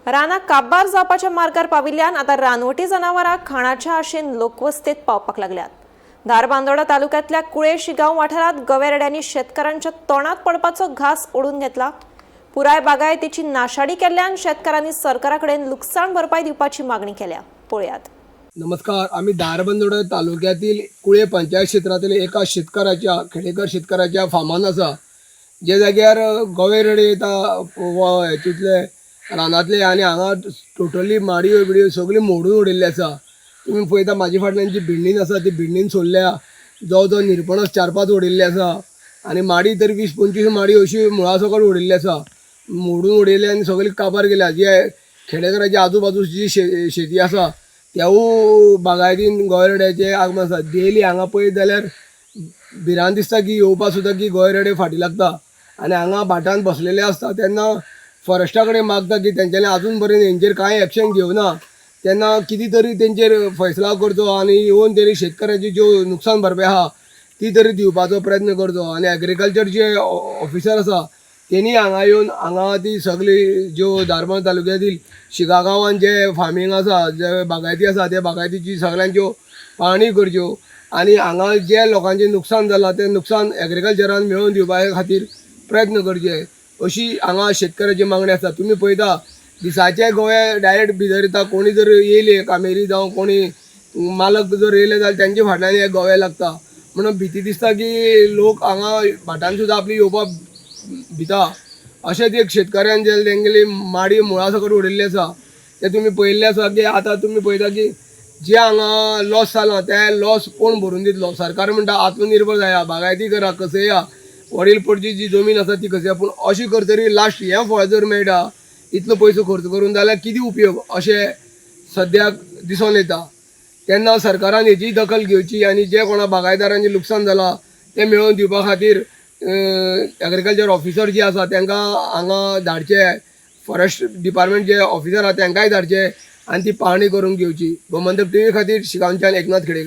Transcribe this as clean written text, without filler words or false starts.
रानां काबार जावपाच्या मार्गार पाविल्ल्यान आतां रानवटी जनावरां खाणाच्या आशेन लोकवस्तेत पावपाक लागल्यात. धारबांदोडा तालुक्यांतल्या कुळे शिगांव वाठारांत गवेरेड्यांनी शेतकारांच्या तोंडात पडपाचो घास ओडून घेतला. पुराय बागायतीची नाशाडी केल्ल्यान शेतकारांनी सरकारा कडेन लुकसाण भरपाय दिवपाची मागणी केल्या. पळयात. नमस्कार, आम्ही धारबांदोडा तालुक्यातील कुळे पंचायत क्षेत्रातील एका शेतकऱ्याच्या खेडेकर शेतकऱ्याच्या फार्मान आसा, जे जाग्यार गवे रेडे येता हेतूंतले रानांतले आनी हांगा टोटली माडयो बिडयो सगळी मोडून उडयल्ली आसा. तुमी पळयता म्हाजे फाटल्यान जी बिल्डींग आसा ती बिल्डींग सोडल्या, जवळ जवळ निरपणस 4-5 उडयल्ले आसा आनी माडी तर 20-25 माडी अशी मुळा सकट उडयल्ली आसा, मोडून उडयले आनी सगळी काबार केल्या. जे खेडेकराच्या आजूबाजूची जी शेती आसा त्यावूय बागायतीन गोंयरड्याचें आगमन आसा. डेली हांगा पळयत जाल्यार भिरांत दिसता की येवपा सुद्दां की गोंयरडे फाटी लागता आनी हांगा भाटान बसलेले आसता तेन्ना फॉरेस्टा कडेन मागता की तेंच्यांनी आजून पर्यंत हेंचेर कांय एक्शन घेवना, तेन्ना कितें तरी तेंचेर फैसला करचो आनी येवन तरी शेतकऱ्याची ज्यो नुकसान भरपाय आहा ती तरी दिवपाचो प्रयत्न करचो. आनी एग्रीकल्चर जे ऑफिसर आसा तेणी हांगा येवन हांगा ती सगळी ज्यो धारबांदोडा तालुक्यातील शिगा गांवान जे फार्मींग आसा, जे बागायती आसा, त्या बागायतीची सगळ्यांच्यो पाहणी करच्यो आनी हांगा जे लोकांचें नुकसान जालां तें नुकसान एग्रीकल्चरान मेळोवन दिवपा खातीर प्रयत्न करचे, अशी हांगा शेतकऱ्याची मागणी आसा. तुमी पळयता दिसाचे गोवे डायरेक्ट भितर येता. कोणी जर येयले कामेरी जावं कोणी मालक जर येयले जाल्यार तेंच्या फाटल्यान हे गोवे लागता, म्हणून भिती दिसता की लोक हांगा भाटान सुद्दां आपली येवपाक भिता. अशेंच एक शेतकऱ्यान जे तेंगेली माडी मुळा सकट उडयल्ली आसा ते तुमी पळयल्ले आसा की आतां तुमी पळयता की जे हांगा लॉस जाला ते लॉस कोण भरून दितलो? सरकार म्हणटा आत्मनिर्भर जाया, बागायती करा, कसया, वडील पडची जी जमीन आसा ती कसया, पूण अशें करतरी लास्ट हें फळ जर मेळटा इतलो पयसो खर्च करून जाल्यार कितें उपयोग अशें सद्याक दिसून येता. तेन्ना सरकारान हेची दखल घेवची आनी जे कोणा बागायतदारांचें लुकसाण जालां तें मेळोवन दिवपा खातीर एग्रीकल्चर ऑफिसर जे आसा तांकां हांगा धाडचे, फॉरेस्ट डिपार्टमेंट जे ऑफिसर आसा तांकांय धाडचे आनी ती पाहणी करून घेवची. गोमंतक टीव्ही खातीर शिगांवच्यान एकनाथ खेडेकर.